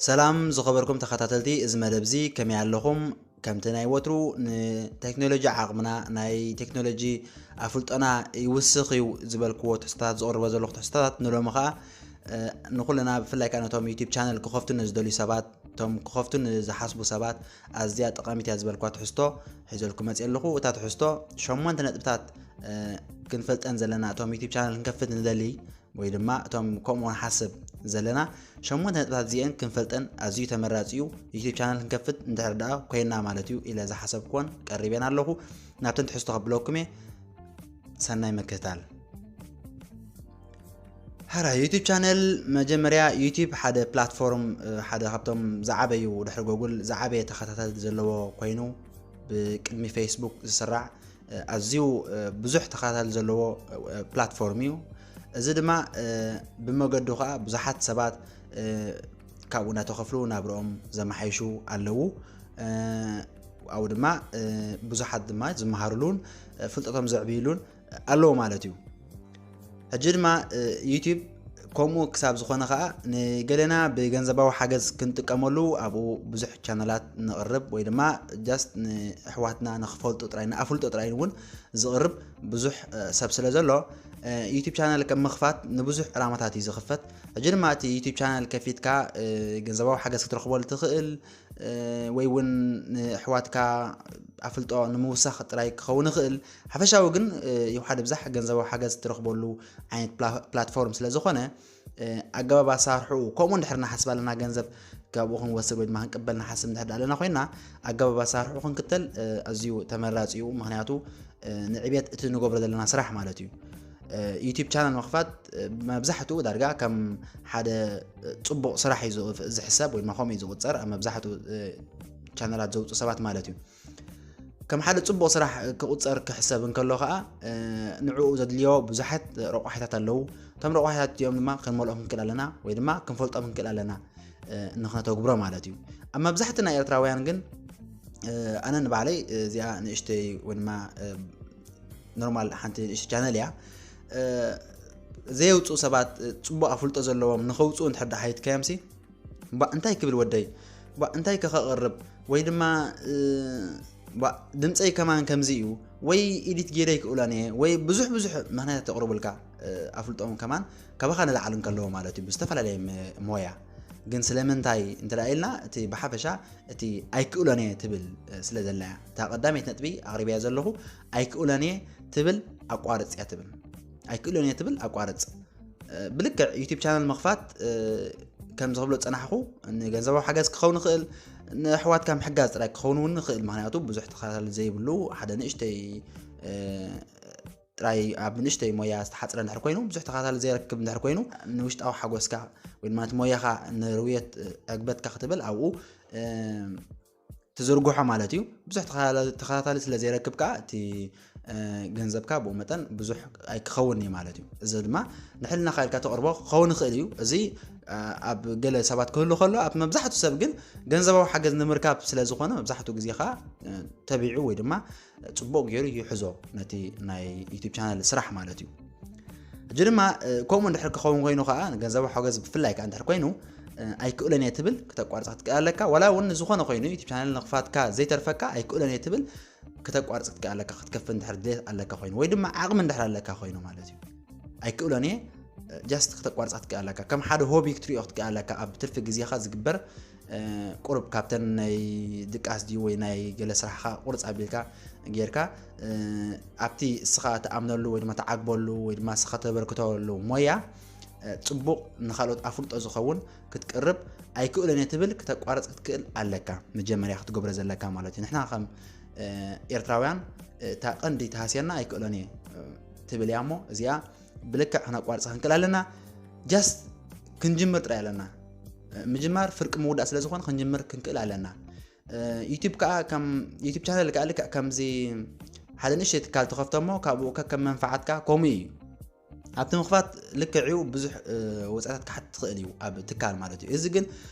ሰላም ዝኸበርኩም ተኸታተልቲ እዚ መደብ እዚ፣ ከመይ ኣለኹም? ከምቲ ናይ ወትሩ ንቴክኖሎጂ ዓቕምና፣ ናይ ቴክኖሎጂ ኣፍልጦና ይውስኽ እዩ ዝበልክዎ ትሕዝቶታት ዝቕርቦ ዘለኹ ትሕዝቶታት ንሎሚ ኸኣ፣ እ፣ ንኹልና ብፍላይ ከኣ ነቶም ዩቲዩብ ቻነል ክኸፍቱ ንዝደልዩ ሰባት፣ እቶም ክኸፍቱ ንዝሓስቡ ሰባት ኣዝያ ጠቓሚት እያ ዝበልክዋ ትሕዝቶ ሒዘልኩም መፅእ ኣለኹ። እታ ትሕዝቶ ሸሞንተ ነጥብታት፣ እ፣ ክንፈልጠን ዘለና እቶም ዩቲዩብ ቻነል ክንከፍት ንደሊ ወይ ድማ እቶም ከምኡ ንሓስብ ዘለና ሸሞንተ ነጥብታት እዚአን ክንፈልጠን ኣዝዩ ተመራጺ እዩ። ዩቲዩብ ቻነል ክንከፍት እንድሕር ደኣ ኮይና ማለት እዩ ኢለ ዝሓሰብኩወን ቀሪበን ኣለኹ። ናብተን ትሕዝቶ ከብለኩም እየ። ሰናይ ምክትታል። ሕራይ ዩቲዩብ ቻነል፣ መጀመርያ ዩቲዩብ ሓደ ፕላትፎርም፣ እ፣ ሓደ ካብቶም ዝዓበዩ ድሕሪ ጎጉል ዝዓበየ ተኸታተልቲ ዘለዎ ኮይኑ ብቅድሚ ፌስቡክ ዝስራዕ፣ እ፣ ኣዝዩ፣ እ፣ ብዙሕ ተኸታታሊ ዘለዎ፣ እ፣ ፕላትፎርም እዩ። እዚ ድማ፣ እ፣ ብመገዱ ኸኣ ብዙሓት ሰባት፣ እ፣ ካብኡ እናተኸፍሉ ናብርኦም ዘመሓይሹ ኣለዉ። እ፣ ኣብኡ ድማ፣ እ፣ ብዙሓት ድማ ዝመሃሩሉን፣ እ፣ ፍልጠቶም ዘዕብዩሉን ኣለዉ ማለት እዩ። ሕጂ ድማ፣ እ፣ ዩቲዩብ ከምኡ ክሳብ ዝኾነ ኸኣ ንገለና ብገንዘባዊ ሓገዝ ክንጥቀመሉ ኣብኡ ብዙሕ ቻነላት ነቕርብ ወይ ድማ ጃስት ንኣሕዋትና ንኽፈልጡ ጥራይ፣ ንኣፍልጦ ጥራይ እውን ዝቕርብ ብዙሕ፣ እ፣ ሰብ ስለ ዘሎ፣ እ፣ ዩቲዩብ ቻነል ከም ምኽፋት ንብዙሕ ዕላማታት እዩ ዝኽፈት። ሕጂ ድማ እቲ ዩቲዩብ ቻነል ከፊትካ፣ እ፣ ገንዘባዊ ሓገዝ ክትረኽበሉ ትኽእል፣ እ፣ ወይ እውን ንኣሕዋትካ ኣፍልጦ ንምውሳኽ ጥራይ ክኸውን ይኽእል። ሓፈሻዊ ግን፣ እ፣ ይውሓድ ይብዛሕ ገንዘባዊ ሓገዝ ትረኽበሉ ዓይነት ፕላ-፣ ፕላትፎርም ስለ ዝኾነ፣ እ፣ ኣገባብ ኣሰራርሕኡ፣ ከምኡ እንድሕር ንሓስብ ኣለና፣ ገንዘብ ካብኡ ክንወስድ ወይ ድማ ክንቅበል ንሓስብ እንድሕር ኣለና ኮይና፣ ኣገባብ ኣሰራርሕኡ ክንክተል፣ እ፣ ኣዝዩ ተመራጺ እዩ። ምኽንያቱ፣ እ፣ ንዕቤት እቲ ንገብሮ ዘለና ስራሕ ማለት እዩ። እ፣ ዩቲዩብ ቻነል ምኽፋት፣ እ፣ መብዛሕትኡ ዳርጋ ከም ሓደ፣ እ፣ ጽቡቕ ስራሕ እዩ ዝፍ-፣ ዝሕሰብ ወይ ድማ ከምኡ እዩ ዝቑጸር ኣብ መብዛሕትኡ፣ እ፣ ቻነላት ዘውጽኡ ሰባት ማለት እዩ። ከም ሓደ ጽቡቕ ስራሕ ክቑጸር ክሕሰብ እንከሎ ኸኣ፣ እ፣ ንዕኡ ዘድልዮ ብዙሓት ረቋሒታት ኣለዉ። እቶም ረቋሒታት እዚኦም ድማ ክንመልኦም ክንክእል ኣለና ወይ ድማ ክንፈልጦም ክንክእል ኣለና፣ እ፣ ንኽነተግብሮ ማለት እዩ። ኣብ መብዛሕትኡ ናይ ኤርትራውያን ግን፣ እ፣ ኣነ ንባዕለይ እዚኣ ንእሽተይ ወይ ድማ፣ እ፣ ኖርማል ሓንቲ ንእሽተይ ቻነል እያ። እ፣ ዘየውፅኡ ሰባት፣ እ፣ ጽቡቕ ኣፍልጦ ዘለዎም ንኸውፅኡ እንድሕር ደኣ ሃይትካዮምሲ፣ "ባ፣ እንታይ ክብል ወደይ? ባ፣ እንታይ ከ ከቕርብ?" ወይ ድማ፣ እ፣ "ባ፣ ድምፀይ ከማን ከምዚ እዩ፣ ወይ ኢዲት ገይረ ኣይክእሎን እየ", ወይ ብዙሕ ብዙሕ ምኽንያት ተቕርቡልካ፣ እ፣ ኣፍልጦም ከማን ካባኻ ንላዕሊ እንከለዎ ማለት እዩ፣ ብዝተፈላለየ ም-፣ ሞያ። ግን ስለምንታይ እንተ ደኣ ኢልና፣ እቲ ብሓፈሻ እቲ ኣይክእሎን እየ ትብል፣ እ፣ ስለ ዘላ እያ። እታ ቀዳመይቲ ነጥቢ ኣቕሪበያ ዘለኹ፣ ኣይክእሎን እየ ትብል ኣቋርጽ እያ ትብል። ኣይክእሎን እየ ትብል ኣቋርጽ። እ፣ ብልክዕ ዩቲዩብ ቻነል ምኽፋት፣ እ፣ ከም ዝኽብሎ ዝጸናሕኩ፣ ንገንዘባዊ ሓገዝ ክኸውን ይኽእል፣ ንኣሕዋትካ ምሕጋዝ ጥራይ ክኸውን እውን ይኽእል። ምኽንያቱ ብዙሕ ተኸታታሊ ዘይብሉ ሓደ ንእሽተይ፣ እ፣ ጥራይ ኣብ ንእሽተይ ሞያ ዝተሓጽረ እንድሕር ኮይኑ፣ ብዙሕ ተኸታታሊ ዘይረክብ እንድሕር ኮይኑ፣ ንውሽጣዊ ሓጎስካ ወይ ድማ እቲ ሞያኻ ንርውየት፣ እ፣ ዕግበትካ ክትብል ኣብኡ፣ እ፣ ትዝርግሖ ማለት እዩ። ብዙሕ ተኸታታሊ፣ ተኸታታሊ ስለ ዘይረክብ ከኣ እቲ፣ እ፣ ገንዘብካ ብኡ መጠን ብዙሕ ኣይክኸውን እዩ ማለት እዩ። እዚ ድማ ንሕልናኻ ኢልካ ተቕርቦ ክኸውን ይኽእል እዩ። እዚ፣ እ፣ ኣብ ገለ ሰባት ክህሉ ከሎ፣ ኣብ መብዛሕትኡ ሰብ ግን ገንዘባዊ ሓገዝ ንምርካብ ስለ ዝኾነ፣ መብዛሕትኡ ግዜ ከኣ፣ እ፣ ተቢዑ ወይ ድማ ጽቡቕ ገይሩ ይሕዞ ነቲ ናይ ዩቲዩብ ቻነል ስራሕ ማለት እዩ። ሕጂ ድማ፣ እ፣ ከምኡ እንድሕር ክኸውን ኮይኑ ከኣ፣ ንገንዘባዊ ሓገዝ ብፍላይ ከኣ እንድሕር ኮይኑ፣ እ፣ ኣይክእሎን እየ ትብል ክተቋርጻ ክትክእል ኣለካ። ዋላ እውን ዝኾነ ኮይኑ ዩቲዩብ ቻነል ንኽፋትካ ዘይተርፈካ፣ ኣይክእሎን እየ ትብል ክተቋርጽ ክትክእል ኣለካ፣ ክትከፍል እንድሕር ድሌት ኣለካ ኮይኑ፣ ወይ ድማ ዓቕሚ እንድሕር ኣለካ ኮይኑ ማለት እዩ። ኣይክእሎን እየ፣ እ፣ ጃስት ክተቋርጻ ክትክእል ኣለካ። ከም ሓደ ሆቢ ክትሪኦ ክትክእል ኣለካ፣ ኣብ ትርፊ ግዜኻ ዝግበር፣ እ፣ ቁሩብ ካብተን ናይ ድቃስ ድዩ ወይ ናይ ገለ ስራሕኻ ቁርጽ ኣቢልካ ጌርካ፣ እ፣ ኣብቲ እስኻ ትኣምነሉ ወይ ድማ ትዓግበሉ ወይ ድማ እስኻ ተበርክተሉ ሞያ፣ እ፣ ጽቡቕ ንኻልኦት ኣፍልጦ ዝኸውን ክትቅርብ ኣይክእሎን እየ ትብል ክተቋርጽ ክትክእል ኣለካ። መጀመርያ ክትገብሮ ዘለካ ማለት እዩ። ንሕና ከም፣ እ፣ ኤርትራውያን፣ እ፣ እታ ቀንዲ ተሃስያና ኣይክእሎን እየ፣ እ፣ ትብል እያ እሞ እዚኣ ብልክዕ ክነቋርጻ ክንክእል ኣለና። ጃስት ክንጅምር ጥራይ ኣለና። እ፣ ምጅማር ፍርቂ ምውዳእ ስለ ዝኾነ ክንጅምር ክንክእል ኣለና። እ፣ ዩቲዩብ ከኣ ከም፣ ዩቲዩብ ቻነል ከኣ ልክዕ ከምዚ ሓደ ንእሽተይ ትካል ትኸፍቶ እሞ ካብኡ ከከም መንፈዓትካ ከምኡ እዩ። ኣብቲ ምኽፋት ልክዕ እዩ ብዙሕ፣ እ፣ ወጻኢታት ክሓትት ትኽእል እዩ ኣብ ትካል ማለት እዩ። እዚ ግን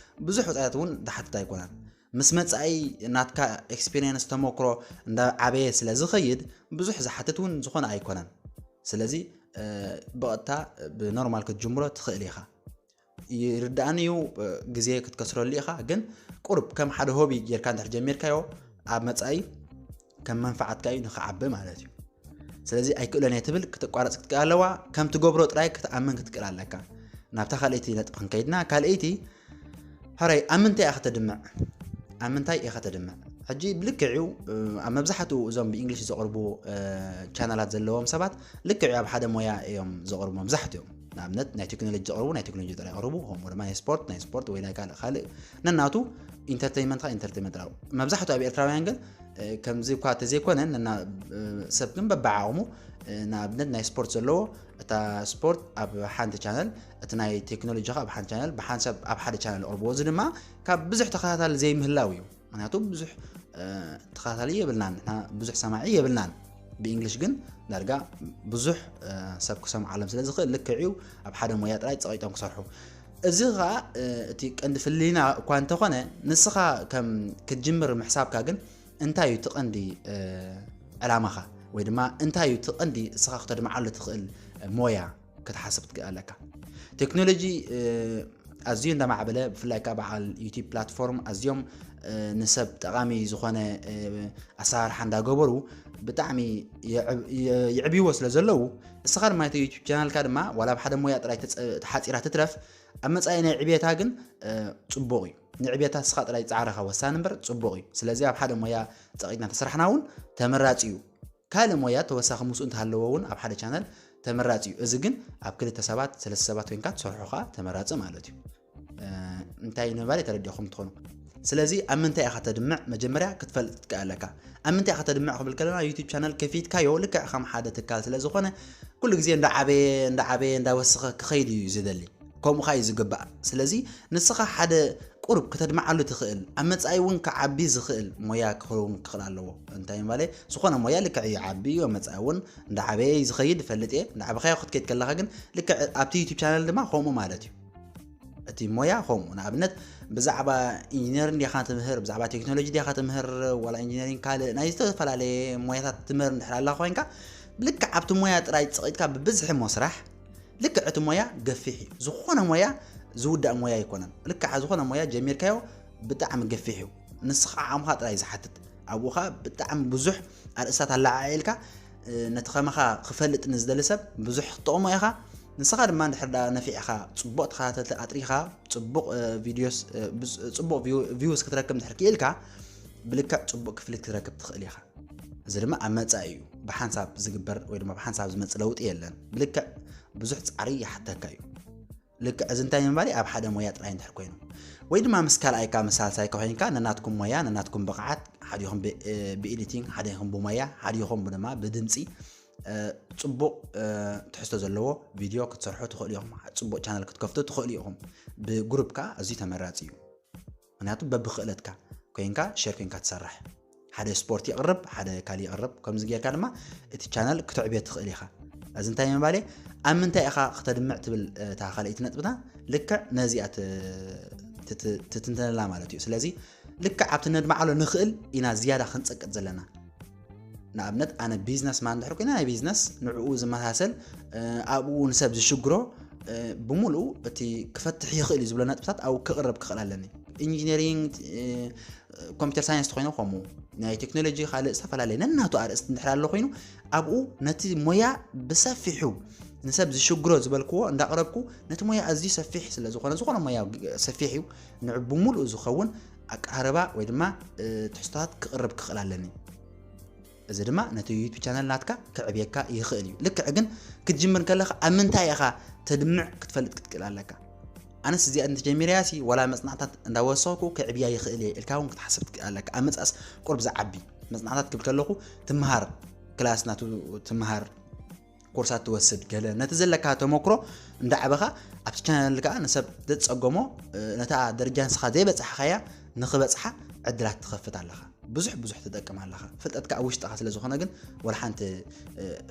ብዙሕ ወጻኢታት እውን ዝሓትት ኣይኮነን። ምስ መጻኢ ናትካ ኤክስፒሪየንስ ተመክሮ እንዳ ዓበየ ስለ ዝኸይድ ብዙሕ ዝሓትት እውን ዝኾነ ኣይኮነን። ስለዚ፣ እ፣ ብቐጥታ ብኖርማል ክትጅምሮ ትኽእል ኢኻ። ይርዳእኒ እዩ። ግዜ ክትከስረሉ ኢኻ፣ ግን ቁርብ ከም ሓደ ሆቢ ጌርካ እንድሕር ጀሚርካዮ ኣብ መጻኢ ከም መንፋዓትካ እዩ ንኽዓቢ ማለት እዩ። ስለዚ ኣይክእሎን እየ ትብል ክትቋረጽ ክትክእል ኣለዋ። ከም ትገብሮ ጥራይ ክትኣምን ክትክእል ኣለካ። ናብታ ካልኣይቲ ነጥቢ ክንከይድና፣ ካልኣይቲ፣ ሕራይ ኣብ ምንታይ ኢኻ ተድምዕ? ኣብ ምንታይ ኢኻ ተድምዕ? ሕጂ ብልክዕ እዩ። ኣብ መብዛሕትኡ እዞም ብእንግሊሽ ዘቕርቡ ቻናላት ዘለዎም ሰባት ልክዕ ኣብ ሓደ ሞያ እዮም ዘቕርቡ መብዛሕትኦም። ንኣብነት ናይ ቴክኖሎጂ ዘቕርቡ ናይ ቴክኖሎጂ ጥራይ ይቕርቡ፣ ከምኡ ድማ ናይ ስፖርት ናይ ስፖርት ወይ ናይ ካልእ ካልእ፣ ነናቱ ኢንተርቴይንመንት ኢንተርቴይንመንት። መብዛሕትኡ ኣብ ኤርትራውያን ግን ከምዚ እኳ ተዘይኮነ፣ ነና ሰብ ግን በብዓቕሙ ንኣብነት ናይ ስፖርት ዘለዎ፣ እታ ስፖርት ኣብ ሓንቲ ቻነል፣ እቲ ናይ ቴክኖሎጂ ኣብ ሓንቲ ቻነል፣ ብሓንሳብ ኣብ ሓደ ቻነል ይቕርብዎ። እዚ ድማ ካብ ብዙሕ ተኸታታሊ ዘይምህላው እዩ። ምክንያቱ ብዙሕ ተኸታታሊ የብልናን፣ ንሕና ብዙሕ ሰማዒ የብልናን። ብእንግሊሽ ግን ዳርጋ ብዙሕ ሰብ ክሰምዓሎም ስለ ዝኽእል፣ ልክዕ እዩ ኣብ ሓደ ሞያ ጥራይ ጸቒጦም ክሰርሑ። እዚ ኸኣ እቲ ቀንዲ ፍልልይና እኳ እንተኾነ፣ ንስኻ ከም ክትጅምር ምሕሳብካ ግን እንታይ እዩ እቲ ቀንዲ ዕላማኻ? ወይ ድማ እንታይ እዩ እቲ ቀንዲ እስኻ ክተድምዓሉ ትኽእል ሞያ ክትሓስብ ትክእል ኣለካ። ቴክኖሎጂ ኣዝዩ እንዳማዕበለ፣ ብፍላይ ከዓ በዓል ዩቲብ ፕላትፎርም ኣዝዮም ንሰብ ጠቓሚ ዝኾነ ኣሰራርሓ እንዳገበሩ ብጣዕሚ ይዕብይዎ ስለ ዘለዉ፣ እስኻ ድማ እቲ ዩቲብ ቻናልካ ድማ ዋላ ኣብ ሓደ ሞያ ጥራይ ተሓፂራ ትትረፍ፣ ኣብ መፃኢ ናይ ዕብየታ ግን ፅቡቕ እዩ። ንዕብየታ እስኻ ጥራይ ፃዕርኻ ወሳኒ እምበር ፅቡቕ እዩ። ስለዚ ኣብ ሓደ ሞያ ፀቒጥና ተሰራሕና እውን ተመራፂ እዩ። ካልእ ሞያ ተወሳኺ ምስኡ እንተሃለዎ እውን ኣብ ሓደ ቻነል ተመራፂ እዩ። እዚ ግን ኣብ ክልተ ሰባት ሰለስተ ሰባት ኮይንካ ትሰርሖ ከዓ ተመራፂ ማለት እዩ። እንታይ ንምባል ተረዲእኹም ትኾኑ። ስለዚ ኣብ ምንታይ ኢኻ ተድምዕ መጀመርያ ክትፈልጥ ትክእል ኣለካ። ኣብ ምንታይ ኢኻ ተድምዕ ክብል ከለና ዩቲብ ቻነል ከፊትካዮ ልክዕ ከም ሓደ ትካል ስለ ዝኾነ ኩሉ ግዜ እንዳዓበየ እንዳዓበየ እንዳወሰኸ ክኸይድ እዩ ዝደሊ። ከምኡ ኸኣ እዩ ዝግባእ። ስለዚ ንስኻ ሓደ ቁሩብ ክተድምዓሉ ትኽእል፣ ኣብ መጻኢ እውን ክዓቢ ዝኽእል ሞያ ክኸውን ክኽእል ኣለዎ። እንታይ ማለት ዝኾነ ሞያ ልክዕ ይዓቢ እዩ፣ ኣብ መጻኢ እውን እንዳዓበየ እዩ ዝኸይድ፣ እፈልጥ እየ። እንዳዓበኻዮ ክትከይድ ከለኻ ግን ልክዕ ኣብቲ ዩቲብ ቻነል ድማ ከምኡ ማለት እዩ። እቲ ሞያ ከምኡ ንኣብነት ብዛዕባ ኢንጂነሪንግ ዲኻ ትምህር፣ ብዛዕባ ቴክኖሎጂ ዲኻ ትምህር፣ ዋላ ኢንጂነሪንግ ካልእ ናይ ዝተፈላለየ ሞያታት ትምህር እንድሕር ኣለኻ ኮይንካ ልክዕ ኣብቲ ሞያ ጥራይ ጸቒጥካ ብብዝሒ መስራሕ ልክዕ እቲ ሞያ ገፊሕ እዩ። ዝኾነ ሞያ ዝውዳእ ሞያ ኣይኮነን። ልክዕ ዝኾነ ሞያ ጀሚርካዮ ብጣዕሚ ገፊሕ እዩ። ንስኻ ዓቕምኻ ጥራይ ዝሓትት ኣብኡ ኸኣ ብጣዕሚ ብዙሕ ኣርእስታት ኣለዓዒልካ ነቲ ከማኻ ክፈልጥ ንዝደሊ ሰብ ብዙሕ ክትጠቕሞ ኢኻ። ንስኻ ድማ እንድሕር ደኣ ነፊዕኻ ጽቡቕ ተኸታተልቲ ኣጥሪኻ ጽቡቕ ቪድዮስ ጽቡቕ ቪውስ ክትረክብ እንድሕር ክኢልካ ብልክዕ ጽቡቕ ክፍሊት ክትረክብ ትኽእል ኢኻ። እዚ ድማ ኣብ መጻኢ እዩ። ብሓንሳብ ዝግበር ወይ ድማ ብሓንሳብ ዝመጽእ ለውጢ የለን። ብልክዕ ብዙሕ ጻዕሪ ይሓተካ እዩ። ልክዕ እዚ እንታይ ምባል ኣብ ሓደ ሞያ ጥራይ እንድሕር ኮይኑ ወይ ድማ ምስ ካልኣይካ ምስ ሳልሳይካ ኮይንካ ነናትኩም ሞያ ነናትኩም ብቕዓት ሓዲኹም ብኤዲቲንግ ሓዲኹም ብሞያ ሓዲኹም ድማ ብድምፂ ፅቡቕ ትሕዝቶ ዘለዎ ቪድዮ ክትሰርሑ ትኽእሉ ኢኹም። ፅቡቕ ቻነል ክትከፍቱ ትኽእሉ ኢኹም። ብግሩፕ ከዓ ኣዝዩ ተመራፂ እዩ። ምክንያቱ በብክእለትካ ኮይንካ ሸር ኮይንካ ትሰርሕ ሓደ ስፖርት ይቕርብ ሓደ ካል ይቕርብ ከምዚ ጌርካ ድማ እቲ ቻነል ክትዕብዮ ትኽእል ኢኻ። እዚ እንታይ ምባል ኣብ ምንታይ ኢኻ ክተድምዕ ትብል እታ ካልኣይቲ ነጥብታ ልክዕ ነዚኣ ትትንተነላ ማለት እዩ። ስለዚ ልክዕ ኣብቲ ነድምዓሎ ንኽእል ኢና ዝያዳ ክንጸቅጥ ዘለና። ንኣብነት ኣነ ቢዝነስ ማን እንድሕር ኮይነ ናይ ቢዝነስ ንዕኡ ዝመሳሰል ኣብኡ ንሰብ ዝሽግሮ ብምሉኡ እቲ ክፈትሕ ይኽእል እዩ ዝብሎ ነጥብታት ኣብኡ ክቕርብ ክኽእል ኣለኒ። ኢንጂነሪንግ ኮምፒተር ሳይንስ ተኮይኑ ከምኡ ናይ ቴክኖሎጂ ካልእ ዝተፈላለየ ነናቱ ኣርእስቲ እንድሕር ኣሎ ኮይኑ ኣብኡ ነቲ ሞያ ብሰፊሑ ንሰብ ዝሽግሮ ዝበልክዎ እንዳቕረብኩ ነቲ ሞያ ኣዝዩ ሰፊሕ ስለ ዝኾነ ዝኾነ ሞያ ሰፊሕ እዩ ንዕ ብምሉኡ ዝኸውን ኣቀራርባ ወይ ድማ ትሕዝቶታት ክቕርብ ክኽእል ኣለኒ። እዚ ድማ ነቲ ዩቱብ ቻነል ናትካ ክዕብየካ ይኽእል እዩ። ልክዕ ግን ክትጅምር ከለኻ ኣብ ምንታይ ኢኻ ተድምዕ ክትፈልጥ ክትክእል ኣለካ። ኣነስ እዚኣ እንተጀሚረያ ሲ ዋላ መጽናዕታት እንዳወሰኽኩ ክዕብያ ይኽእል እየ ኢልካ እውን ክትሓስብ ትክእል ኣለካ። ኣብ መጽኣስ ቁርብ ዝዓቢ መጽናዕታት ክብል ከለኹ ትምሃር ክላስ ናቱ ትምሃር ኮርሳት ትወስድ ገለ ነቲ ዘለካ ተመክሮ እንዳዓበኻ ኣብቲ ቻነል ከዓ ንሰብ ዘጸገሞ ነታ ደረጃ ንስኻ ዘይበጻሕኻያ ንኽበጽሓ ዕድላት ትኸፍት ኣለኻ። ብዙሕ ብዙሕ ትጠቅም ኣለኻ። ፍልጠትካ ኣብ ውሽጥኻ ስለ ዝኾነ ግን ወላ ሓንቲ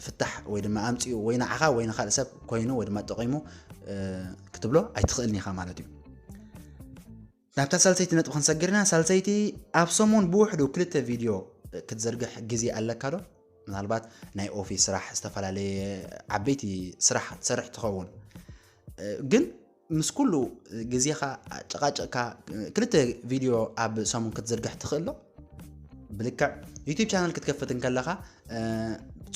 ፍታሕ ወይ ድማ ኣምጺኡ ወይ ንዓኻ ወይ ንኻልእ ሰብ ኮይኑ ወይ ድማ ጠቒሙ ክትብሎ ኣይትኽእልን ኢኻ ማለት እዩ። ናብታ ሳልሰይቲ ነጥቢ ክንሰግር ኢና። ሳልሰይቲ ኣብ ሰሙን ብውሕዱ ክልተ ቪድዮ ክትዘርግሕ ግዜ ኣለካ ዶ? ምናልባት ናይ ኦፊስ ስራሕ ዝተፈላለየ ዓበይቲ ስራሕ ትሰርሕ ትኸውን ግን ምስ ኩሉ ግዜኻ ጨቃጨቅካ ክልተ ቪድዮ ኣብ ሰሙን ክትዝርግሕ ትኽእል ዶ? ብልክዕ ዩቲዩብ ቻነል ክትከፍት እንከለኻ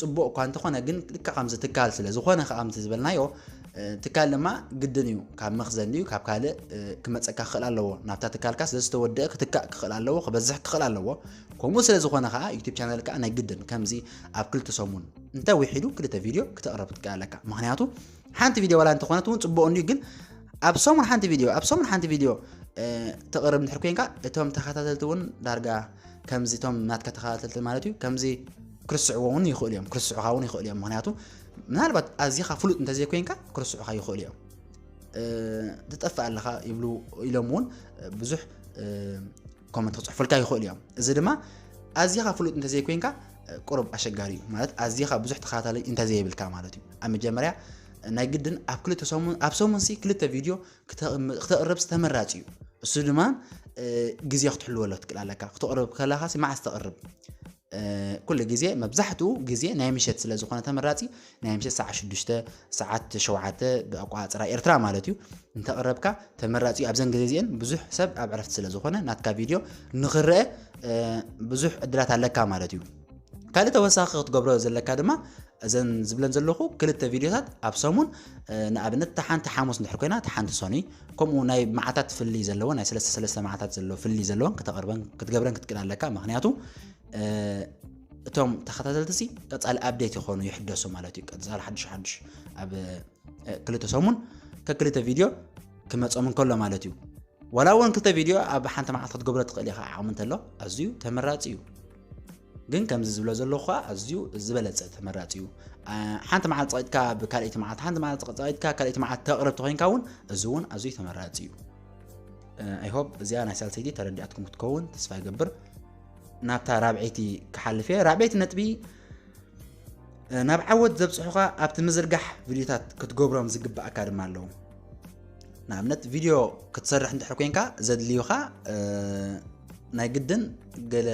ፅቡቅ እኳ እንተኾነ ግን ልክዕ ከምዚ ትካል ስለ ዝኾነ ከ ከምዚ ዝበልናዮ ትካል ድማ ግድን እዩ ካብ መኽዘን ድዩ ካብ ካልእ ክመፀካ ክኽእል ኣለዎ። ናብታ ትካልካ ስለ ዝተወደአ ክትካእ ክኽእል ኣለዎ፣ ክበዝሕ ክኽእል ኣለዎ። ከምኡ ስለ ዝኾነ ከዓ ዩቲዩብ ቻነል ከዓ ናይ ግድን ከምዚ ኣብ ክልተ ሰሙን እንተ ውሒዱ ክልተ ቪድዮ ክተቕረብ ትክእል ኣለካ። ምክንያቱ ሓንቲ ቪድዮ ዋላ እንተኾነት እውን ፅቡቅ እንድዩ፣ ግን ኣብ ሰሙን ሓንቲ ቪድዮ ኣብ ሰሙን ሓንቲ ቪድዮ ተቕርብ እንድሕር ኮይንካ እቶም ተኸታተልቲ እውን ዳርጋ ከምዚ እቶም ናትካ ተኸታተልቲ ማለት እዩ ከምዚ ክርስዕዎ እውን ይኽእሉ እዮም፣ ክርስዑኻ እውን ይኽእሉ እዮም። ምክንያቱ ምናልባት ኣዚኻ ፍሉጥ እንተዘይኮይንካ ክርስዑኻ ይኽእሉ እዮም። ትጠፍእ ኣለኻ ይብሉ ኢሎም እውን ብዙሕ ኮመንት ክፅሕፉልካ ይኽእሉ እዮም። እዚ ድማ ኣዚኻ ፍሉጥ እንተዘይኮይንካ ቁሩብ ኣሸጋሪ እዩ። ማለት ኣዚኻ ብዙሕ ተኸታታሊ እንተዘይብልካ ማለት እዩ። ኣብ መጀመርያ ናይ ግድን ኣብ ክልተ ሰሙን ኣብ ሰሙንሲ ክልተ ቪድዮ ክተቕርብ ተመራፂ እዩ። እሱ ድማ ግዜ ክትሕልወሎ ትክእል ኣለካ። ክተቕርብ ከለኻ ሲ መዓስ ተቕርብ? ኩሉ ግዜ መብዛሕትኡ ግዜ ናይ ምሸት ስለ ዝኾነ ተመራፂ ናይ ምሸት ሰዓት ሽዱሽተ ሰዓት ሸውዓተ ብኣቋፅራ ኤርትራ ማለት እዩ እንተቕረብካ ተመራፂ እዩ። ኣብዘን ግዜ እዚአን ብዙሕ ሰብ ኣብ ዕረፍቲ ስለ ዝኾነ ናትካ ቪድዮ ንኽረአ ብዙሕ ዕድላት ኣለካ ማለት እዩ። ካልእ ተወሳኺ ክትገብሮ ዘለካ ድማ እዘን ዝብለን ዘለኹ ክልተ ቪድዮታት ኣብ ሰሙን ንኣብነት እታ ሓንቲ ሓሙስ እንድሕር ኮይና እታ ሓንቲ ሰኑይ ከምኡ ናይ መዓታት ፍልይ ዘለዎ ናይ ሰለስተ ሰለስተ መዓታት ዘለዎ ፍልይ ዘለዎን ከተቕርበን ክትገብረን ክትክእል ኣለካ። ምክንያቱ እቶም ተኸታተልቲ ሲ ቀፃሊ ኣፕዴት ይኾኑ ይሕደሱ ማለት እዩ። ቀፃሊ ሓድሽ ሓድሽ ኣብ ክልተ ሰሙን ከክልተ ቪድዮ ክመፆም እንከሎ ማለት እዩ። ዋላ እውን ክልተ ቪድዮ ኣብ ሓንቲ መዓልቲ ክትገብሮ ትኽእል ኢኻ ዓቕሚ እንተሎ ኣዝዩ ተመራፂ እዩ። ግን ከምዚ ዝብሎ ዘለኹ ከዓ ኣዝዩ ዝበለፀ ተመራፂ እዩ። ሓንቲ መዓልቲ ፀቂጥካ ብካልኣይቲ መዓልቲ ሓንቲ መዓልቲ ፀቂጥካ ካልኣይቲ መዓልቲ ተቕርብ ተኮይንካ እውን እዚ እውን ኣዝዩ ተመራፂ እዩ። ኣይሆፕ እዚኣ ናይ ሳልሰይቲ ተረዲኣትኩም ክትከውን ተስፋ ይገብር። ናብታ ራብዐይቲ ክሓልፍ እየ። ራብዐይቲ ነጥቢ ናብ ዓወት ዘብፅሑኻ ኣብቲ ምዝርጋሕ ቪድዮታት ክትገብሮም ዝግባኣካ ድማ ኣለዉ። ንኣብነት ቪድዮ ክትሰርሕ እንድሕር ኮይንካ ዘድልዩኻ ናይ ግድን ገለ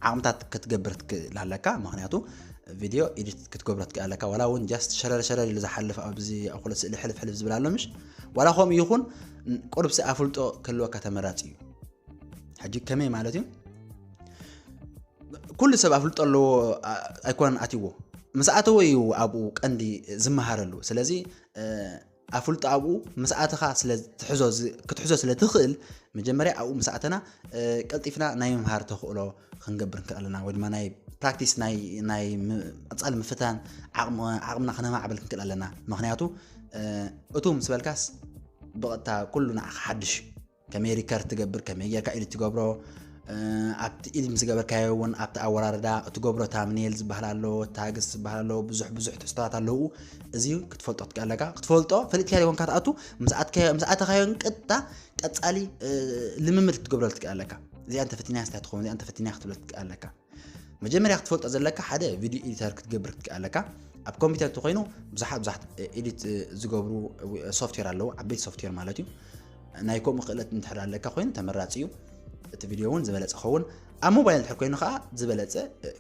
ዓቕምታት ክትገብር ትክእል ኣለካ። ምክንያቱ ቪድዮ ኤዲት ክትገብሮ ትክእል ኣለካ። ዋላ እውን ጃስት ሸረር ሸረር ኢሉ ዝሓልፍ ኣብዚ ኣኩሎ ስእሊ ሕልፍ ሕልፍ ዝብል ኣሎ ምሽ ዋላ ከምኡ ይኹን ቁርብሲ ኣፍልጦ ክህልወካ ተመራፂ እዩ። ሕጂ ከመይ ማለት እዩ? ኩሉ ሰብ ኣፍልጦ ኣለዎ ኣይኮነን ኣትዎ ምስ ኣተወ እዩ ኣብኡ ቀንዲ ዝመሃረሉ። ስለዚ ኣፍልጦ ኣብኡ ምስ ኣተኻ ክትሕዞ ስለ ትኽእል መጀመርያ ኣብኡ ምስ ኣተና ቀልጢፍና ናይ ምምሃር ተኽእሎ ክንገብር ንክእል ኣለና ወይ ድማ ናይ ፕራክቲስ ናይ ናይ ቀፃሊ ምፍታን ዓቕምና ክነማዕብል ክንክእል ኣለና። ምክንያቱ እቱ ምስ በልካስ ብቐጥታ ኩሉ ንዓኻ ሓድሽ እዩ። ከመይ ሪከርድ ትገብር ከመይ ጌርካ ኤዲት ትገብሮ ኣብቲ ኤዲት ምስ ገበርካዮ እውን ኣብቲ ኣወራርዳ እትገብሮ ታምኔል ዝበሃል ኣሎ፣ ታግስ ዝበሃል ኣሎ፣ ብዙሕ ብዙሕ ትሕዝቶታት ኣለዉ። እዚ ክትፈልጦ ትክእል ኣለካ። ክትፈልጦ ፈሊጥካ ይኮንካ ትኣቱ ምስ ኣተካዮን ቅጥታ ቀፃሊ ልምምድ ክትገብረሉ ትክእል ኣለካ። እዚኣ እንተፈቲናያ ስታይ ትኸውን እዚኣ እንተፈቲናያ ክትብለ ትክእል ኣለካ። መጀመርያ ክትፈልጦ ዘለካ ሓደ ቪድዮ ኤዲተር ክትገብር ክትክእል ኣለካ። ኣብ ኮምፒውተር እንተኮይኑ ብዙሓት ብዙሓት ኤዲት ዝገብሩ ሶፍትዌር ኣለዉ፣ ዓበይቲ ሶፍትዌር ማለት እዩ። ናይ ከምኡ ክእለት እንድሕር ኣለካ ኮይኑ ተመራፂ እዩ። እቲ ቪድዮ እውን ዝበለፀ ኸውን። ኣብ ሞባይል እንድሕር ኮይኑ ከዓ ዝበለፀ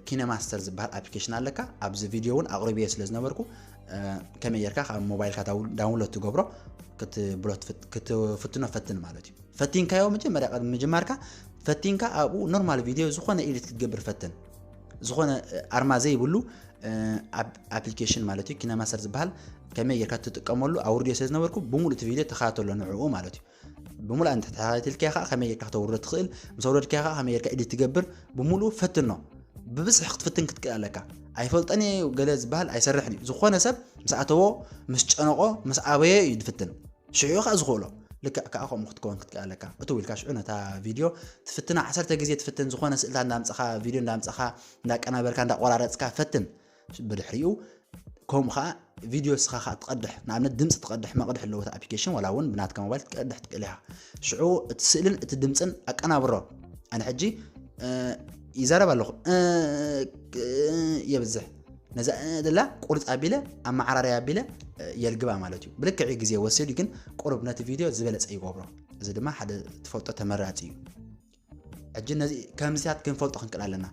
ኪነማስተር ዝበሃል ኣፕሊኬሽን ኣለካ። ኣብዚ ቪድዮ እውን ኣቕሪብዮ ስለ ዝነበርኩ ከመይ ጌርካ ካብ ሞባይልካ ዳውንሎድ ትገብሮ ክትብሎ ክትፍትኖ ፈትን ማለት እዩ። ፈቲንካዮ መጀመርያ ቅድሚ ምጅማርካ ፈቲንካ ኣብኡ ኖርማል ቪድዮ ዝኾነ ኤዲት ክትገብር ፈትን። ዝኾነ ኣርማ ዘይብሉ ኣፕሊኬሽን ማለት እዩ ኪነማስተር ዝበሃል ከመይ ጌርካ ትጥቀመሉ ኣውርድዮ ስለ ዝነበርኩ ብሙሉእ እቲ ቪድዮ ተኸታተሎ ንዕኡ ማለት እዩ። ብሙሉእ እንተ ተኸታቲልካዮ ከዓ ከመይ ጌርካ ክተውርዶ ትኽእል ምስ ኣውረድካዮ ከዓ ከመይ ጌርካ ኤዲት ትገብር ብሙሉእ ፈትኖ። ብብዝሒ ክትፍትን ክትክእል ኣለካ። ኣይፈልጠን እየ ገለ ዝበሃል ኣይሰርሕን እዩ። ዝኾነ ሰብ ምስ ኣተዎ ምስ ጨነቆ ምስ ኣበዮ እዩ ዝፍትን። ሽዑ ከዓ ዝኽእሎ ልክዕ ከዓ ከምኡ ክትከውን ክትክእል ኣለካ። እትው ኢልካ ሽዑ ነታ ቪድዮ ትፍትና ዓሰርተ ግዜ ትፍትን። ዝኾነ ስእልታት እንዳምፅኻ ቪድዮ እንዳምፅኻ እንዳቀናበርካ እንዳቆራረፅካ ፈትን። ብድሕሪኡ ከምኡ ከዓ ቪድዮ ስኻ ከዓ ትቐድሕ ንኣብነት ድምፂ ትቐድሕ መቕድሕ ኣለዎ እቲ ኣፕሊኬሽን ዋላ እውን ብናትካ ሞባይል ክትቀድሕ ትክእል ኢኻ። ሽዑ እቲ ስእልን እቲ ድምፅን ኣቀናብሮ። ኣነ ሕጂ ይዛረብ ኣለኹ የብዝሕ ነዛ ደላ ቁርፅ ኣቢለ ኣመዓራርያ ኣቢለ የልግባ ማለት እዩ። ብልክዕ ግዜ ወሲዱ ግን ቁሩብ ነቲ ቪድዮ ዝበለፀ ይገብሮ። እዚ ድማ ሓደ ትፈልጦ ተመራፂ እዩ። ሕጂ ነዚ ከምዚታት ክንፈልጦ ክንክእል ኣለና።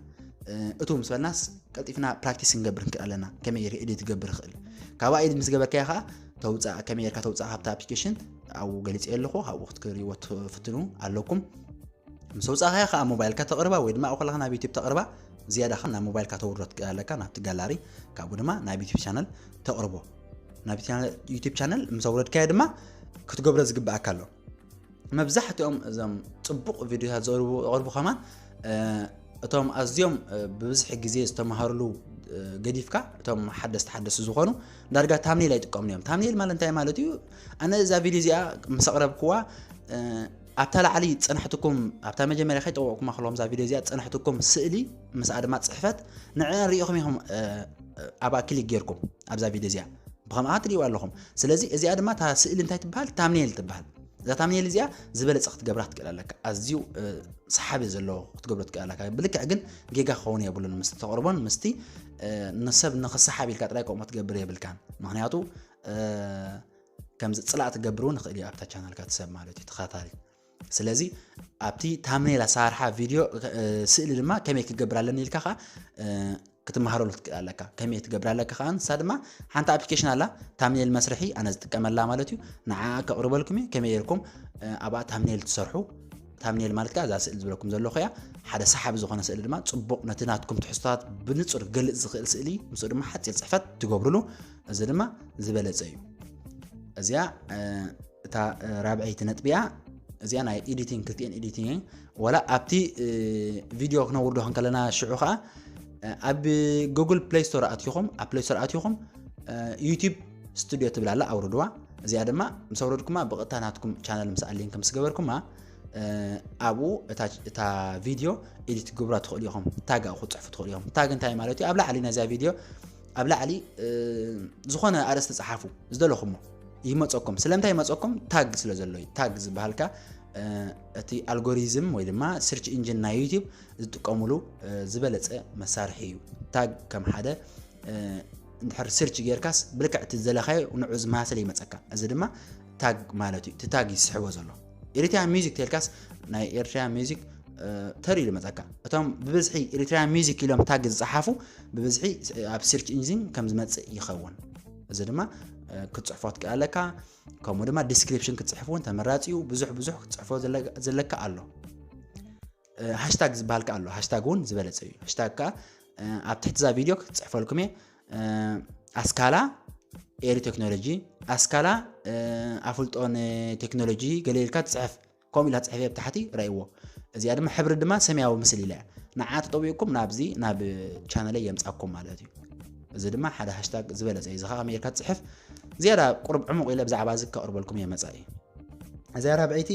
እቱ ምስ በልናስ ቀልጢፍና ፕራክቲስ ክንገብር ክንክእል ኣለና። ከመይ ጌርካ ኤዲት ትገብር ይኽእል ካብኣ ኤዲት ምስ ገበርካዮ ከዓ ተውፃእ ከመይ ጌርካ ተውፃእ ካብቲ ኣፕሊኬሽን ኣብኡ ገሊፀ ኣለኹ። ኣብኡ ክትሪእዎ ትፍትኑ ኣለኩም። ምስ ኣውፃእኻያ ከዓ ሞባይልካ ተቕርባ ወይ ድማ ኣብኡ ከለኻ ናብ ዩቲብ ተቕርባ፣ ዝያዳ ከዓ ናብ ሞባይልካ ተውርዶ ትክእል ኣለካ ናብቲ ጋላሪ። ካብኡ ድማ ናብ ዩቲብ ቻነል ተቕርቦ። ናብ ዩቲብ ቻነል ምስ ኣውረድካዮ ድማ ክትገብሮ ዝግብኣካ ኣሎ። መብዛሕትኦም እዞም ፅቡቕ ቪድዮታት ዘቕርቡ ከማን እቶም ኣዝዮም ብብዝሒ ግዜ ዝተምሃርሉ ገዲፍካ፣ እቶም ሓደስቲ ሓደስቲ ዝኾኑ ዳርጋ ታምኔል ኣይጥቀሙን እዮም። ታምኔል ማለት እንታይ ማለት እዩ? ኣነ እዛ ቪድዮ እዚኣ ምስ ኣቕረብክዋ ኣብታ ላዕሊ ፀናሕትኩም፣ ኣብታ መጀመርያ ከይጠወቕኩማ ከለኹም እዛ ቪድዮ እዚኣ ፀናሕትኩም ስእሊ ምስኣ ድማ ፅሕፈት ንዕን ሪኢኹም ኢኹም ኣብኣ ክሊክ ጌርኩም ኣብዛ ቪድዮ እዚኣ ብኸምኣ ትሪእዋ ኣለኹም። ስለዚ እዚኣ ድማ እታ ስእሊ እንታይ ትበሃል? ታምኔል ትበሃል። እዛ ታምኔል እዚኣ ዝበለፀ ክትገብራ ክትክእል ኣለካ። ኣዝዩ ሰሓቢ ዘለዎ ክትገብሮ ትክእል ኣለካ። ብልክዕ ግን ጌጋ ክኸውን የብሉን። ምስ ተቕርቦን ምስቲ ንሰብ ንክሰሓብ ኢልካ ጥራይ ከምኡ ትገብር የብልካን። ምክንያቱ ከምዚ ፅላእ ትገብር እውን ይኽእል እዩ ኣብታ ቻናልካ ትሰብ ማለት እዩ ተኸታታሊ። ስለዚ ኣብቲ ታምኔል ኣሰራርሓ ቪድዮ ስእሊ ድማ ከመይ ክገብር ኣለኒ ኢልካ ከዓ ክትመሃረሉ ትክእል ኣለካ። ከመይ ትገብር ኣለካ ከዓ ንሳ ድማ ሓንቲ ኣፕሊኬሽን ኣላ፣ ታምኔል መስርሒ ኣነ ዝጥቀመላ ማለት እዩ። ንዓ ከቕርበልኩም እየ ከመይ ጌርኩም ኣብኣ ታምኔል ትሰርሑ። ታምኔል ማለት ከዓ እዛ ስእሊ ዝበለኩም ዘለኹ እያ። ሓደ ሰሓቢ ዝኾነ ስእሊ ድማ ፅቡቕ ነቲ ናትኩም ትሕዝቶታት ብንፁር ክገልፅ ዝኽእል ስእሊ፣ ምስኡ ድማ ሓፂር ፅሕፈት ትገብርሉ። እዚ ድማ ዝበለፀ እዩ። እዚኣ እታ ራብዐይቲ ነጥቢ እያ። እዚኣ ናይ ኤዲቲንግ ክልቲኤን ኤዲቲንግ እየን። ዋላ ኣብቲ ቪድዮ ክነውርዶ ከለና ሽዑ ከዓ ኣብ ጉግል ፕሌይ ስቶር ኣትኹም ኣብ ፕሌይ ስቶር ኣትኹም ዩቲብ ስቱዲዮ ትብል ኣላ ኣውርድዋ። እዚኣ ድማ ምስ ኣውረድኩማ ብቐጥታ ናትኩም ቻነል ምስ ኣሊንክ ምስ ገበርኩማ ኣብኡ እታ ቪድዮ ኤዲት ግብራ ትኽእሉ ኢኹም። ታግ ክፅሕፉ ትኽእሉ ኢኹም። ታግ እንታይ ማለት እዩ? ኣብ ላዕሊ ነዚኣ ቪድዮ ኣብ ላዕሊ ዝኾነ ኣርእስቲ ፀሓፉ ዝደለኹሞ ይመፀኩም። ስለምንታይ ይመፀኩም? ታግ ስለ ዘሎ እዩ። ታግ ዝበሃልካ እቲ ኣልጎሪዝም ወይ ድማ ስርች ኢንጂን ናይ ዩቲብ ዝጥቀሙሉ ዝበለፀ መሳርሒ እዩ። ታግ ከም ሓደ እንድሕር ስርች ጌርካስ ብልክዕ እቲ ዘለኻዮ ንዑ ዝመሳሰል ይመፀካ። እዚ ድማ ታግ ማለት እዩ። እቲ ታግ ይስሕቦ ዘሎ ኤሪትሪያን ሚዚክ ተልካስ ናይ ኤሪትሪያን ሚዚክ ተሪሉ መፀካ። እቶም ብብዝሒ ኤሪትሪያን ሚዚክ ኢሎም ታግ ዝፀሓፉ ብብዝሒ ኣብ ስርች ኢንጂን ከም ዝመፅእ ይኸውን። እዚ ድማ ክትፅሕፎ ትክእል ኣለካ። ከምኡ ድማ ዲስክሪፕሽን ክትፅሕፍ እውን ተመራፂ እዩ። ብዙሕ ብዙሕ ክትፅሕፎ ዘለካ ኣሎ። ሃሽታግ ዝበሃል ከ ኣሎ። ሃሽታግ እውን ዝበለፀ እዩ። ሃሽታግ ከ ኣብ ትሕቲ እዛ ቪድዮ ክትፅሕፈልኩም እየ። ኣስካላ ኤሪ ቴክኖሎጂ፣ ኣስካላ ኣፍልጦ ንቴክኖሎጂ ገለ ኢልካ ትፅሕፍ። ከምኡ ኢላ ትፅሕፍ እየ ብታሕቲ ረእይዎ። እዚኣ ድማ ሕብሪ ድማ ሰማያዊ ምስል ኢላ እያ። ንዓ ተጠዊቕኩም ናብዚ ናብ ቻነለይ የምፃኩም ማለት እዩ። እዚ ድማ ሓደ ሃሽታግ ዝበለፀ እዩ። እዚ ከዓ ከመይ ኢልካ ትፅሕፍ ዝያዳ ቁሩብ ዕሙቕ ኢለ ብዛዕባ እዚ ከቕርበልኩም እየ መፃኢ። እዚኣ ራብዐይቲ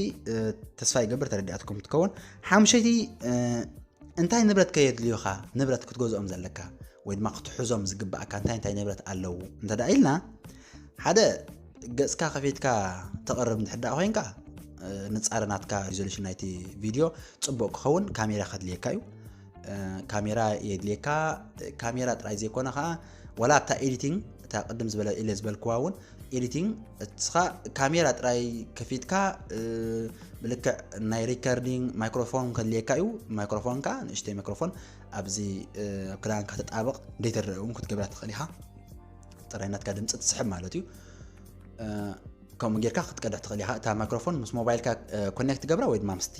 ተስፋ ይገብር ተረዲኣትኩም ትከውን። ሓሙሸይቲ እንታይ ንብረት ከየድልዩኻ ንብረት ክትገዝኦም ዘለካ ወይ ድማ ክትሕዞም ዝግባእካ እንታይ እንታይ ንብረት ኣለዉ እንተ ደኣ ኢልና፣ ሓደ ገጽካ ከፊትካ ተቕርብ እንድሕር ደኣ ኮይንካ ንጻረ ናትካ ሪዞሉሽን ናይቲ ቪድዮ ጽቡቕ ክኸውን ካሜራ ከድልየካ እዩ። ካሜራ የድልየካ። ካሜራ ጥራይ ዘይኮነ ከዓ ዋላ ኣብታ ኤዲቲንግ እታ ቅድም ዝበለ ኢለ ዝበልክዋ እውን ኤዲቲንግ እስኻ ካሜራ ጥራይ ከፊትካ ብልክዕ ናይ ሪከርዲንግ ማይክሮፎን ከድልየካ እዩ። ማይክሮፎንካ ንእሽተይ ማይክሮፎን ኣብዚ ኣብ ክዳንካ ተጣበቕ ዘይትረአ እውን ክትገብራ ትኽእል ኢኻ። ጥራይ ናትካ ድምፂ ትስሕብ ማለት እዩ። ከምኡ ጌርካ ክትቀድሕ ትኽእል ኢኻ። እታ ማይክሮፎን ምስ ሞባይልካ ኮኔክት ገብራ ወይ ድማ ምስቲ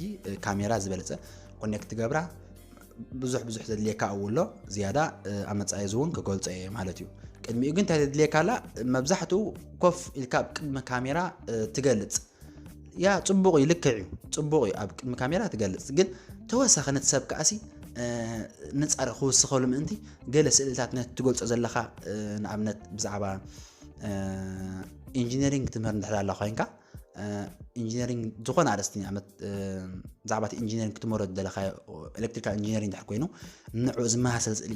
ካሜራ ዝበለፀ ኮኔክት ገብራ። ብዙሕ ብዙሕ ዘድልየካ ኣብኡ ኣሎ ዝያዳ ኣብ መፃኢ እዚ እውን ክገልፆ እየ ማለት እዩ። ቅድሚኡ ግን እንታይ ዘድልየካ ኣላ? መብዛሕትኡ ኮፍ ኢልካ ኣብ ቅድሚ ካሜራ ትገልፅ። ያ ፅቡቕ እዩ፣ ልክዕ እዩ፣ ፅቡቕ እዩ ኣብ ቅድሚ ካሜራ ትገልፅ። ግን ተወሳኺ ነቲ ሰብ ከኣሲ ንፃር ክውስኸሉ ምእንቲ ገለ ስእልታት ነቲ ትገልፆ ዘለኻ ንኣብነት ብዛዕባ ኢንጂነሪንግ ትምህር እንድሕር ኣላ ኮይንካ ኢንጂነሪንግ ዝኾነ ኣርእስቲ ንኣብነት ብዛዕባ እቲ ኢንጂነሪንግ ክትመሮ ዝደለኻዮ ኤሌክትሪካል ኢንጂነሪንግ እንድሕር ኮይኑ ንዑ ዝመሳሰል ስእሊ